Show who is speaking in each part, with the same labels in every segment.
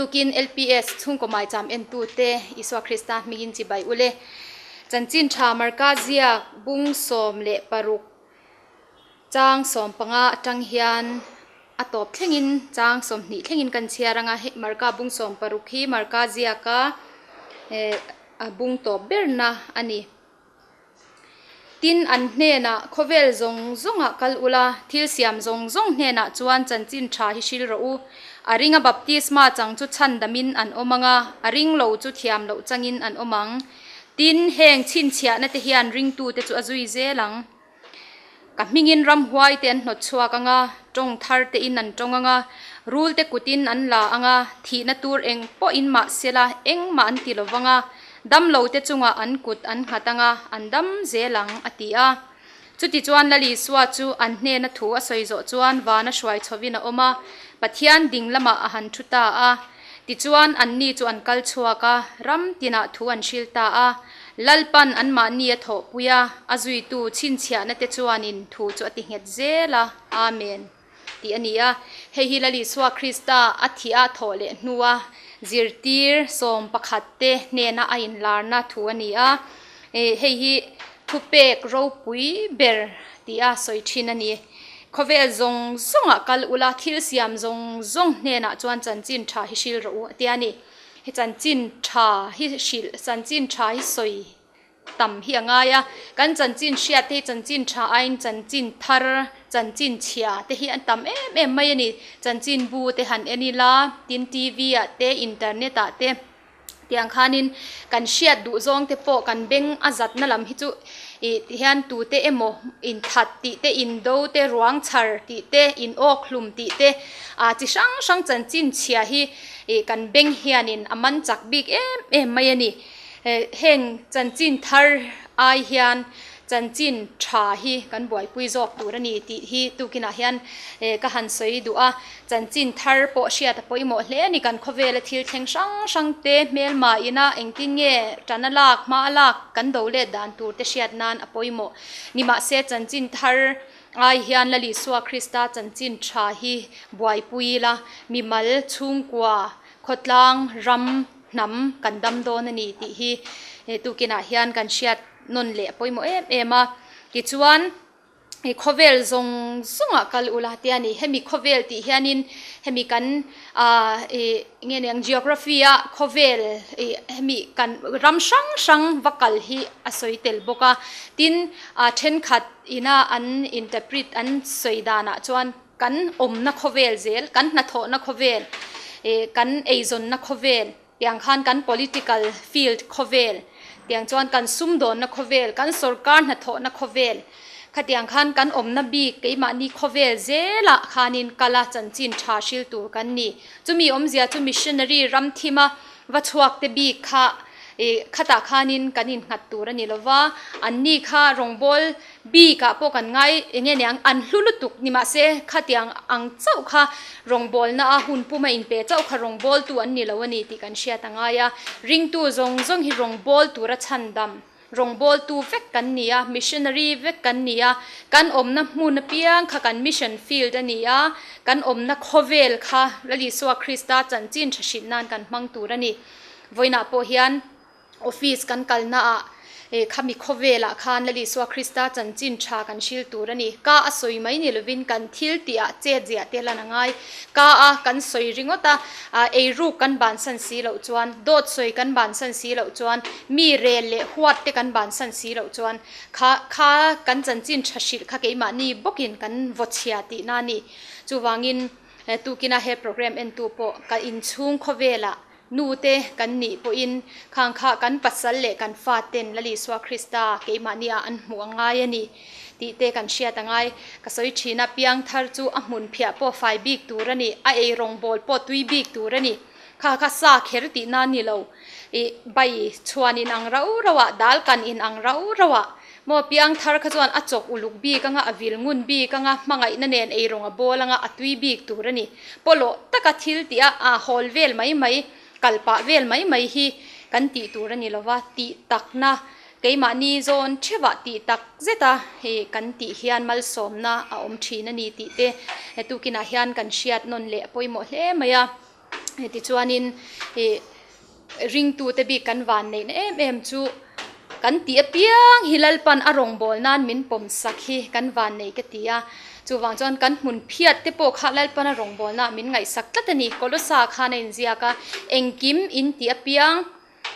Speaker 1: Tukin LPS chhungkaw maicham entute Isua Krista hmingin chibai ule. Chanchin tha Marka ziak bung 16 chang 15 atang hian a tawp thlengin chang 20 thlengin kan chhiar anga hei Marka bung 16 hi Marka ziaka eh a bung tawp berna a ni. Tin, an hnenah, Khawvel zawng zawngah kal ula, thil siam zawng zawng hnenah chuan chanchin tha hi hril rawh u. A ringa baptisma chang chu chhandamin an awm ang a, a ring lo chu thiam loh changin an awm ang. Tin, heng chhinchhiahna te hian ringtute chu a zui zel ang. Ka hmingin ramhuai te an hnawt chhuak ang a, tawng thar te in an tawng ang a, rul te kutin an la ang a, thihna tur eng pawhin mah sela engmah an ti lo vang a, damlo te chungah an kut an nghat ang a, an dam zel ang, a ti a. Chutichuan Lalisua chu an hnena thu a sawi zawh chuan vana hruai chhovin a awm a, Pathian ding lamah a han thu ta a. Tichuan anni chu an kal chhuak a, ram tinah thu an hril ta a. Lalpan anmahni a thawhpui a, a zuitu chhinchhiahna te chuanin thu chu a ti nghet zel a. Amen. Tih a ni a. Hei hi Lal Isua Krista a thih a thawh leh hnua zirtir 11 te hnena a inlarna thu a ni a. Hei hi thupek ropui ber tih a sawi thin a ni. Khawvel zawng zawngah kal ula, thil siam zawng zawng hnenah chuan chanchin tha hi hril rawh u a tia ni. He chanchin tha hi hrilh, chanchin tha hi sawi tam hi a ngai a. Kan chanchin hriat te hi chanchin tha aiin chanchin thar, chanchin chhia te hi an tam em em mai a ni. Chanchin bu te han en ila, tin TV ah te, internet ah te. Tiang khanin kan hriat duh zawng te pawh kan beng a zatna lam hi chu ih ti hian tute emaw inthat tih te, indo te, ruang chhar tih te, in awk hlum tih te ah chi hrang hrang chanchin chhia hi ih kan beng hianin a man chak bik em em mai a ni. Heng chanchin thar ai hian Chanchin tha hi kan buaipui zawk tur a ni tih hi tukinah hian ka han sawi duh a. Chanchin thar pawh hriat a pawimawh hle a ni. Kan khawvela thil thleng hrang hrang te hmelma ina engtin nge tan a lak, hma a lak kan do let dan tur te hriat nan a pawimawh. Nimahse chanchin thar ai hian Lal Isua Krista chanchin tha hi buaipui ila, mimal, chhungkua, khawtlang, ram, hnam kan dam dawn a ni tih hi tukinah hian kan hriat nawn leh a pawimawh em em a. Tichuan i khawvel zawng zawngah kal ula te a ni. Hemi khawvel tih hianin hemi kan ah ih nge ni ang geography a khawvel ih hemi kan ram hrang hrang va kal hi a sawi tel bawk a. Tin ah thenkhat ina an interpret an sawi danah chuan kan awmna khawvel zel, kan hnathawhna khawvel ih kan eizawnna khawvel. Tiang khan kan political field khawvel, tiang chuan kan sumdawnna khawvel, kan sorkar hnathawhna khawvel, khatiang khan kan awmna bik keimahni khawvel zelah khanin kala chanchin tha hril tur kan ni. Chumi awmzia chu missionary ram thima va chhuak te bik kha ih khatah khanin kan innghat tur a ni lova, anni kha rawngbawl Bik ah pawh kan ngai eng nge niang an hlu lutuk ni mahse khatiang ang chauh kha rawngbawlna a hun puma inpe chauh kha rawngbawltu an ni lo a ni tih kan hriat a ngai a. Ringtu zawng zawng hi rawngbâwl tura chhandam, rawngbawltu vek kan ni a, missionary vek kan ni a, kan awmna hmun apiang kha kan mission field a ni a, kan awmna khawvel kha Lal Isua Krista chanchin tha hrilh nan kan hmang tur a ni. Vawiinah pawh hian. Office kan kalna ah eh khami khawvel ah khan Lal Isua Krista chanchin tha kan hril tur a ni. Ka a sawi mai ni lovin kan thil tih ah chet ziah te lan a ngai. Ka a kan sawi ringawt a, ah eiruk kan bansan si loh chuan, dawt sawi kan bansan si loh chuan, mi rel leh huat te kan bansan si loh chuan kha kha kan chanchin tha hrilh kha keimahni bawkin kan vawchhia tihna a ni. Chuvangin tukina he program entu pawh ka inchhung khawvel ah Nu te kan nih pawhin khang kha kan pasal leh kan fa ten Lal Isua Krista keimahni ah an hmuh a ngai a ni tih te kan hriat a ngai. Ka sawi thin a, piang thar chu a hmun phiah pawh fai bik tur a ni, a ei rawngbawl pawh tui bik tur a ni. Kha kha sa kher tih na ni lo. Ih bai chhuan in ang rau rau ah, dal kan in ang rau rau ah maw piang thar kha chuan a chawk uluk bik anga, a vil ngun bik anga, hmangaihna nen ei rawng a bawl anga, a tui bik tur a ni. Pawlawh taka thil tih a, a hawl vel mai mai, kal pah vel mai mai hi kan tih tur a ni lo va, tih takna keimahni zawn theuhah tih tak zeta hei kan tih hian malsawmna a awm thin a ni tih te tukinah hian kan hriat nawn leh pawimawh hle mai a. Tichuanin ih ringtute bik kan vanneihna em em chu kan tih apiang hi Lalpan a rawngbâwl nân min pawm sak hi kan vannei ka ti a. Chuvang chuan kan hmun phiat te pawh kha Lalpan a rawngbâwlnaah min ngaihsak tlat a ni. Kolosa khan a inziak a, Engkim in tih apiang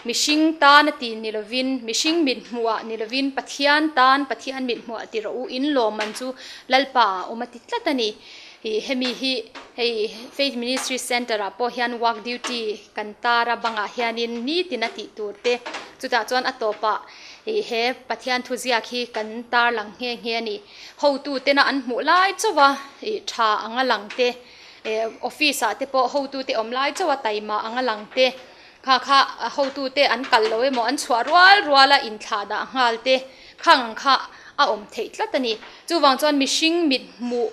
Speaker 1: mihring tân a tih ni lovin, mihring mit hmuhah ni lovin Pathian tân Pathian mit hmuhah ti rawh u, in lawmman chu Lalpa ah awm a ti tlat a ni. Ih hemi hi hei Faith Ministry Centre ah pawh hian work duty kan tar a bangah hianin nitin a tih tur te chutah chuan a tawpah ih he Pathian thuziak hi kan tarlang nghe nghe a ni. Hotu tena an hmuh lai chauh a ih tha anga lang te eh office ah te pawh hotu te awm lai chauh a taima anga lang te kha kha hotu te an kal lo emaw an chhuah rual rual a inthlah dah nghal te khang ang kha a awm theih tlat a ni. Chuvang chuan mihring mit hmuh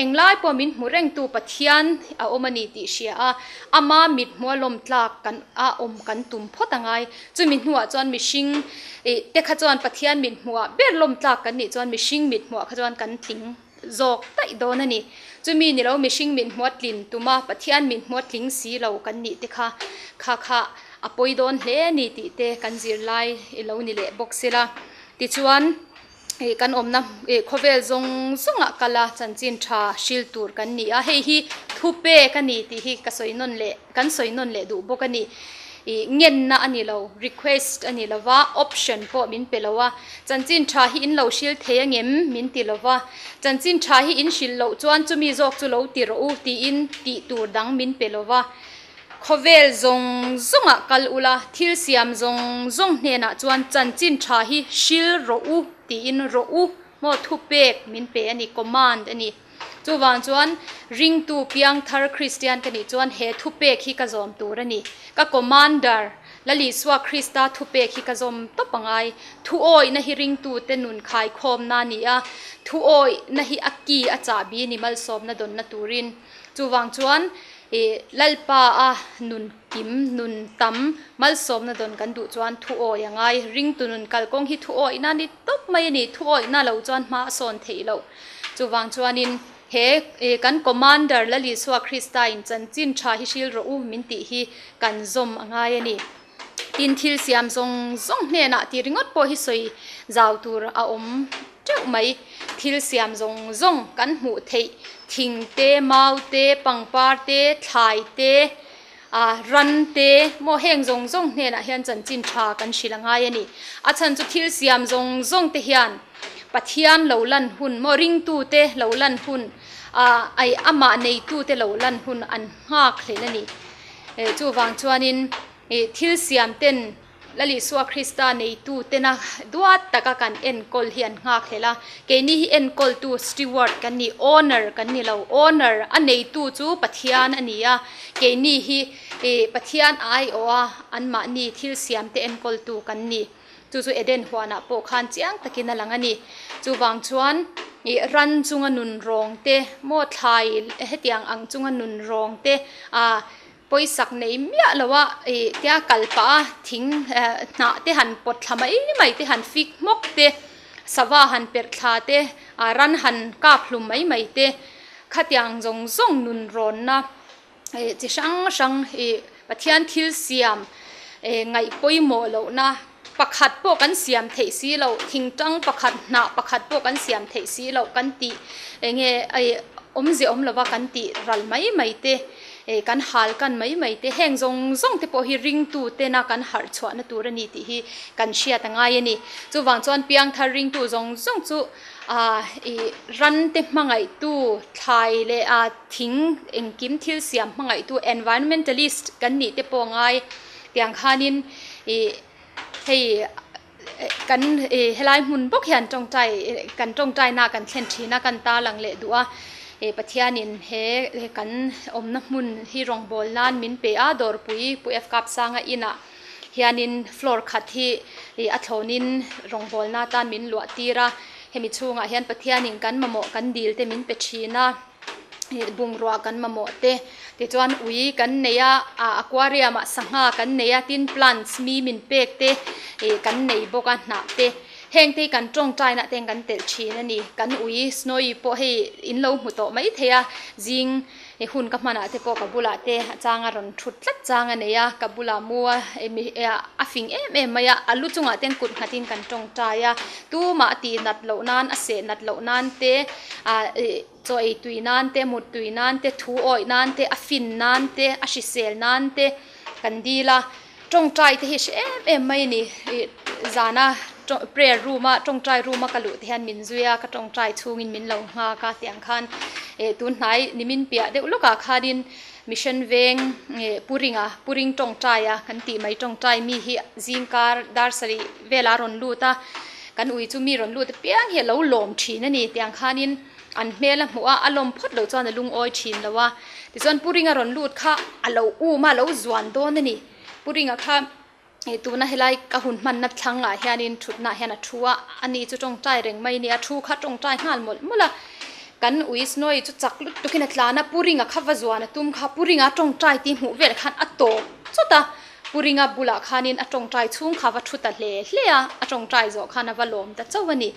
Speaker 1: englai pawh min hmu rengtu Pathian a awm a ni tih hria a, ama mit hmuh a lawm tlak kan a awm kan tum phawt a ngai. Chumi hnuah chuan mihring ih te kha chuan Pathian mit hmuhah ber lawm tlak kan nih chuan mihring mit hmuhah kha chuan kan tling zawk daih dawn a ni. Chumi ni lo mihring mit hmuh a tlin tum a, Pathian mit hmuh a tling si lo kan nih te kha kha kha a pawi dawn hle a ni tih te kan zirlai i lo ni leh bawk sela. Tichuan. Ih kan awmna ih khawvel zawng zawngah kal a chanchin tha hril tur kan ni a, hei hi thu pek a ni tih hi ka sawi nawn leh kan sawi nawn leh duh bawk a ni. Ih ngenna a ni lo, request a ni lo va, option pawh min pe lo a, chanchin tha hi in lo hril thei ang em min ti lo va, chanchin tha hi in hrilh loh chuan chumi zawk chu lo ti rawh u tiin tih tur dang min pe lo va. Khawvel zawng zawngah kal ula, thil siam zawng zawng hnenah chuan chanchin tha hi hril rawh u tiin rawh u maw thupek min pe a ni, command a ni. Chuvang chuan ringtu piangthar Kristian ka nih chuan he thupek hi ka zawm tur a ni. Ka commander Lalisua Krista thupek hi ka zawm tawp a ngai. Thuawihna hi ringtute nun khaikhawmna a ni a, thuawihna hi a ki a chahbi ni malsawmna dawnna turin. Chuvang chuan ih Lalpa a nun kim, nun tam, malsawmna dawn kan duh chuan thu awi a ngai. Ringtu nun kalkawng hi thu awihna ni tawp mai a ni. Thu awihna lo chuan hma a sawn theih loh. Chuvang chuanin he ih kan Commander Lal Isua Krista in chanchin tha hi hril rawh u min tih hi kan zawm a ngai a ni. Tin thil siam zawng zawng hnenah tih ringawt pawh hi sawi zau tur a awm teuh mai. Thil siam zawng zawng kan hmuh theih thing te, mau te, pangpar te, thlai te, ah ran te maw heng zawng zawng hnenah hian chanchin tha kan hrilh a ngai a ni. A chhan chu thil siam zawng zawng te hian Pathian lo lan hun maw ringtute lo lan hun ah ai amah neitute lo lan hun an nghak hlel a ni. Chuvang chuanin ih thil siam ten Lalisua Krista neitu tena duat taka kan enkawl hi an nghak hlel a, keini hi enkawltu steward kan ni, owner kan ni lo, owner a neitu chu Pathian a ni a, keini hi ih Pathian aiawha anmahni thil siam te enkawltu kan ni. Chu chu Eden huanah pawh khan chiang takin a lang a ni. Chuvang chuan ih ran chunga nun rawng te maw thlai hetiang ang chunga nun rawng te ah pawisak nei miah lo a ih tia kal pah a thing eh hnah te han pawt thla mai mai te han fik hmawk te sava han perh thla te ah ran han kap hlum mai mai te khatiang zawng zawng nun rawnna ih chi hrang hrang ih Pathian thil siam eh ngaih pawimawh lohna pakhat pawh kan siam theih si loh thingtang pakhat hnah pakhat pawh kan siam theih si loh kan tih eng nge ih awmze awm lova kan tih ral mai mai te eh kan hal kan mai mai te heng zawng zawng te pawh hi ringtu tena kan harh chhuahna tur a ni tih hi kan hriat a ngai a ni. Chuvang chuan piangthar ringtu zawng zawng chu ah ih ran te hmangaihtu thlai leh ah thing engkim thil siam hmangaihtu environmentalist kan nih te pawh ngai tiang khanin ih hei kan ih helai hmun bawk hian tawngtai kan tawngtai na kan thlen thin a kan tarlang leh duh a ih Pathianin he kan awmna hmun hi rawngbâwl nan min pe a dawrpui Pu F Kapsanga inah hianin floor khat hi ih a thlawnin rawngbâwlna atan min luah tir a hemi chhungah hian Pathianin kan mamawh kan dil te min pe thin a. ih bungrua kan mamawh te tichuan ui kan nei a ah aquarium ah sangha kan nei a tin plants mi min pek te ih kan nei bawk a hnah te. Heng te hi kan tawngtaina te kan telh thin a ni. Kan ui Snowy pawh hei in lo hmu tawh mai thei a, zing hun ka hmanah te pawh ka bulah te a changa rawn thut tlat chang a nei a, ka bulah mu a a fing em em mai a, a lu chungah te kut nghatin kan tawngtai a, tumah a tih nat loh nan a seh nat loh nan te ah chaw ei tui nan te, mut tui nan te, thu awih nan te, a fin nan te, a hrisel nan te kan dil a. Tawngtai te hi hre em em mai a ni. Ih zana prayer room a tawngtai room a ka luh te hian min zui a, ka tawngtai chhungin min lo nghak a tiang khan ih tun hnai nimin piah deuh lawkah khanin mission veng ih pu ringa pu ring tawngtai a kan tih mai tawngtai mi hi zingkar dar sarih velah a rawn lut a, kan ui chu mi rawn lut apiang hi a lo lawm thin a ni tiang khanin an hmel a hmuh a, a lawm phawt loh chuan a lungawi thin lo a. Tichuan Pu Ringa rawn lut kha a lo um a, a lo zuan dawn a ni. Pu Ringa kha ih tuna helai ka hun hmanna thlangah hianin thutnaah hian a thu a, ani chu tawngtai reng mai a ni a, thu kha tawngtai nghal mawlh mawlh a. Kan ui Snowy chu chak lut tukin a tlan a, Pu Ringa kha va zuan a tum kha Pu Ringa tawngtai tih hmuh velah khan a tawp chawt a. Pu Ringa bulah khanin a tawngtai chhung kha va thu ta hle hle a, a tawngtai zawh khan a va lawm ta chauh a ni.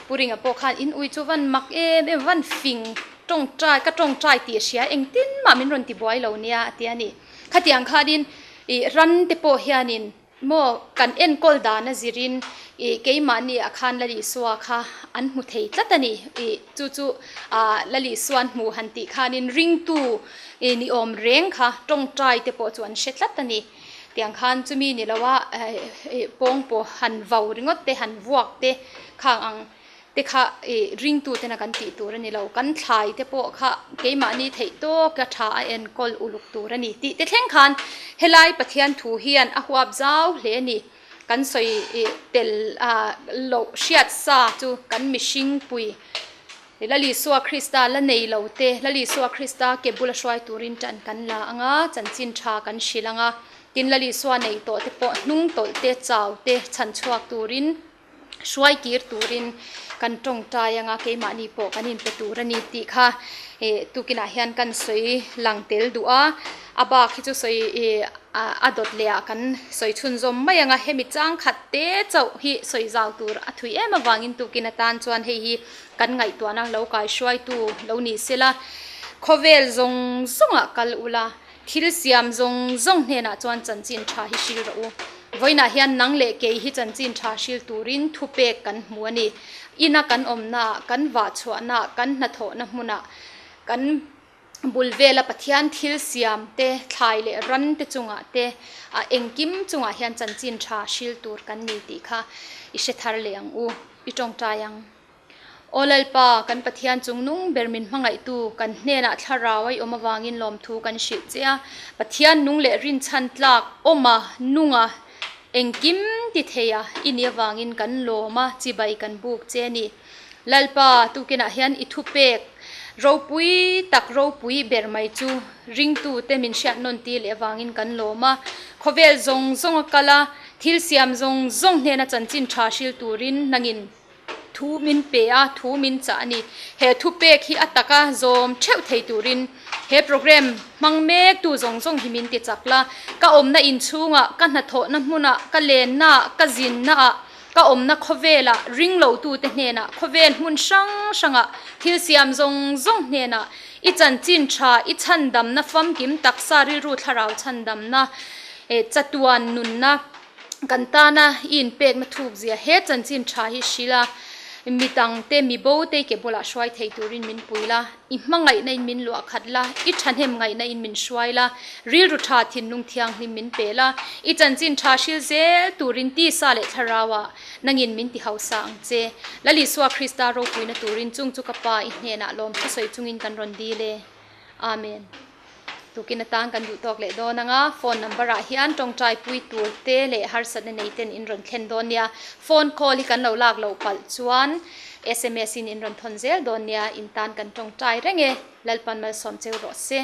Speaker 1: Pu Ringa pawh khan in ui chu van mak em em, van fing tawngtai, ka tawngtai tih a hria, engtin mah min rawn ti buai lo nia a ti a ni. Khatiang khanin ih ran te pawh hianin maw kan enkawl dan a zirin ih keimahni ah khan Lalisua kha an hmu thei tlat a ni. Ih chu chu ah Lalisuan hmu han tih khanin ringtu Ih ni awm reng kha tawngtai te pawh chu an hre tlat a ni. Tiang khan chumi ni lo a ih pawng pawh han vau ringawt te han vuak te khang ang te kha ih ringtu tena kan tih tur a ni lo. Kan thlai te pawh kha keimahni theih tawk a tha a enkawl uluk tur a ni tih te thleng khan helai Pathian thu hian a huap zau hle a ni. Kan sawi ih tel ah loh hriat sa chu kan mihring pui. Lal Isua Krista la nei lo te, Lal Isua Krista ke bula hruai turin tan kan la ang a, chanchin tha kan hrilh ang a. Tin, Lal Isua nei tawh te pawh hnung tawlh te, chau te chhan chhuak turin, hruai kir turin kan tawngtai ang a, keimahni pawh kan inpe tur a ni tih kha tukinah hian kan sawi lang tel duh a. A bak hi chu sawi a dawt leh ah kan sawi chhunzawm mai ang a, hemi chang khat te chauh hi sawi zau tur a thui em avangin tukin atan chuan hei hi Kan ngaihtuahna lo kai hruaitu lo ni sela, khawvel zawng zawngah kal ula, thil siam zawng zawng hnenah chuan chanchin tha hi hril rawh u. Vawiinah hian nang leh kei hi chanchin tha hril turin thupek kan hmu a ni. Ina kan awmnaah, kan vahchhuahnaah, kan hnathawhna hmunah, kan bul vela Pathian thil siam te, thlai leh ran te chungah te, a engkim chungah hian chanchin tha hril tur kan ni tih kha i hre thar leh ang u, i tawngtai ang. Aw Lalpa, kan Pathian chung nung ber min hmangaihtu, kan hnenah thlarau a i awm avangin lawmthu kan hrilh che a. Pathian nung leh rinchhan tlak, awma, nunga, engkim ti theia i nih avangin kan lawm a, chibai kan buk che a ni. Lalpa, tukinah hian i thupek ropui tak ropui ber mai chu ringtute min hriat nawn tir leh avangin kan lawm a. Khawvel zawng zawnga kal a, thil siam zawng zawng hnena chanchin tha hril turin nangin Thu min pe a, thu min chah a ni. He thupek hi a taka zawm theuh thei turin he program hmang mek tu zawng zawng hi min ti chak la. Ka awmna inchhungah, ka hnathawhna hmunah, ka lennaah, ka zinnaah, ka awmna khawvelah, ringlotute hnenah, khawvel hmun hrang hrangah, thil siam zawng zawng hnenah i chanchin tha, i chhandamna famkim taksa rilru thlarau chhandamna, chatuan nunna, Kan tana i inpekna thuk zia he chanchin tha hi hrilh a, mi dangte, mi bote i ke bulah hruai thei turin min pui la, i hmangaihna in min luah khat la, i thahnem ngaihna in min hruai la, rilru tha thinlung thianghlim min pe la, i chanchin tha hril zel turin tisa leh thlarauah nangin min ti hausa ang che. Lal Isua Krista ropuina turin chung chu ka Pa i hnenah lawmthu sawi chungin kan rawn dil e. Amen. Tukin atan kan duh tawk leh dawn ang a, phone number ah hian tawngtai pui tur te leh harsatna nei ten in rawn thlen dawn nia. Phone call hi kan lo lak loh palh chuan sms in in rawn thawn zel dawn nia, in tan kan tawngtai reng e, Lalpan malsawm cheu rawh se.